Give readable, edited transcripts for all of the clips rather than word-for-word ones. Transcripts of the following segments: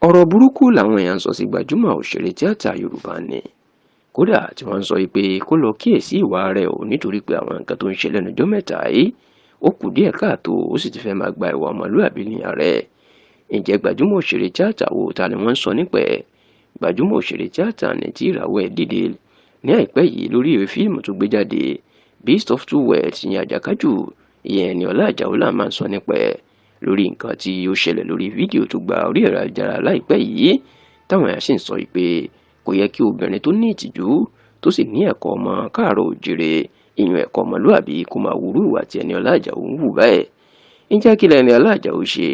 Ọ̀rọ̀ burúkú làwọn èèyàn ń sọ sí gbajúmọ̀ òṣèré tíátà Yorùbá ni, kódà tí wọ́n ń sọ pé kó lọ kíyèsí ìwà rẹ̀ o, nítorí pé àwọn nǹkan tó ń ṣe lẹ́nu ọjọ́ mẹ́ta yìí ó kù díẹ̀ káàtó, ó sì ti fẹ́ máa gba ìwà ọmọlúàbí ní ààrẹ. Ǹjẹ́ gbajúmọ̀ òṣèré tíátà wo ta ni wọ́n ń sọ nípa ẹ̀? Gbajúmọ̀ òṣèré tíátà ní tí ìràwọ̀ ẹ̀ dìde ní àìpẹ́ yìí lórí ìwé fíìmù tó gbé jáde, Beast of Two Worlds, ìyẹn Àjàkájù, ìyẹn Ẹniọlá Àjàó là máa ń sọ nípa ẹ̀. Lórí nǹkan tí ó ṣẹlẹ̀ lórí fídíò tó gba orí ẹ̀rọ ayélujára láìpẹ́ yìí, táwọn èèyàn sì ń sọ pé kò yẹ kí obìnrin tó ní ìtìjú tó sì ní ẹ̀kọ́ ọmọ káàárọ̀ òjìrè, ìyún ẹ̀kọ́ ọmọlúàbí, kó máa wúrú ìwà tí Ẹniọlá Àjàó ń hù báyìí. Ǹjẹ́ kí lẹni Ọlá Àjàó ṣe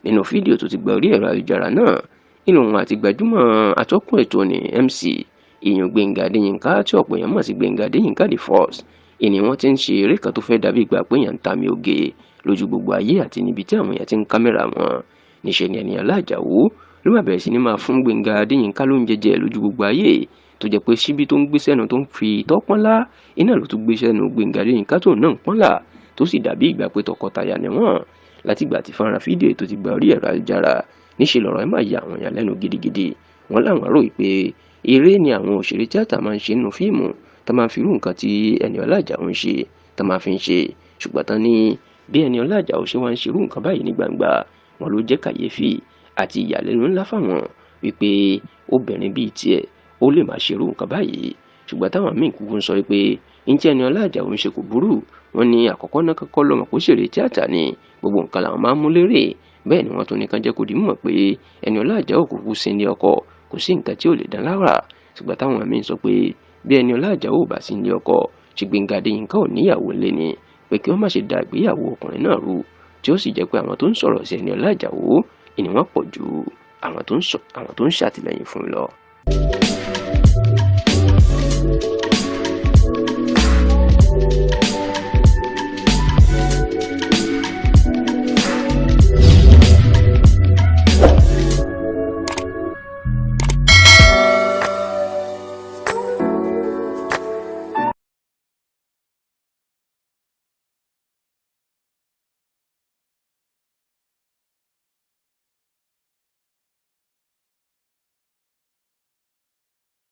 nínú fídíò tó ti gba orí ẹ̀rọ ayélujára náà? Nínú òun àti gbajúmọ̀ atọ́kùn ètò ní MC, ìyún Gbénga Adéyínká, tí ọ̀pọ̀ èèyàn mọ̀ sí Gbénga Adéyínká the First, ìní wọ́n ti ń ṣe eré kan tó fẹ́ dàbí ìgbà pé èèyàn ń ta mi oge lójú gbogbo ayé àti níbi tí àwọn èèyàn ti ń kámẹ́rà wọn. Níṣẹ́ ni Ẹniọlá Àjàó ló máa bẹ̀rẹ̀ sí ní máa fún Gbénga Adéyínká lóúnjẹ jẹ lójú gbogbo ayé, tó jẹ́ pé síbi tó ń gbé sẹ́nu tó ń fi ìtọ́ pọ́nlá iná ló tún gbé sẹ́nu Gbénga Adéyínká tó náà ń pọ́nlá, tó sì dàbí ìgbà pé tọkọtaya ni wọ́n. Látìgbà tí fọ́nrán fídíò tó ti gba orí ẹ̀rọ ayélujára, níṣẹ́ lọ̀rọ̀ ẹ̀ máa ya àwọn èèyàn lẹ́nu gidigidi. Wọ́n láwọn rò pé eré ni àwọn òṣèré tíátà máa ń ṣe nínú fíìmù tá máa fi irú nǹkan tí Ẹniọlá Àjàó ń ṣe tá máa fi ń ṣe, ṣùgbọ́n tán ní bí Ẹniọlá Àjàó ṣe wá ń ṣerú nǹkan báyìí ní gbangba, wọn ló jẹ́ kàyéfì àti ìyàlẹ́nu ńlá fáwọn wípé obìnrin bíi tiẹ̀ ó lè máa ṣerú nǹkan báyìí. Ṣùgbọ́n táwọn míì kúkú ń sọ pé ntí Ẹniọlá Àjàó ń ṣe kò burú. Wọ́n ní àkọ́kọ́ náà kọ́kọ́ lọ́mọ kó ṣèrè tíátà ni, gbogbo nǹkan làwọn máa ń mú lérè. Bẹ́ẹ̀ ni wọ́n tún ní kán jẹ́ kó di mímọ̀ pé Ẹniọlá Àjàó kò kú sí ní ọkọ, kò sí nǹkan tí ò lè dán lára. Ṣùgbọ́n táwọn míì sọ pé bí Ẹniọlá Àjàó ò bá sí ní ọkọ, ṣe Gbénga Adéyínká ò níyàwó ńlé ni, pé kí wọ́n má ṣe da ìgbéyàwó ọkùnrin náà rú, tí ó sì jẹ́ pé àwọn tó ń sọ̀rọ̀ sí Ẹniọlá Àjàó ìní wọ́n pọ̀ ju àwọn tó ń ṣàtìlẹ́yìn fún un lọ.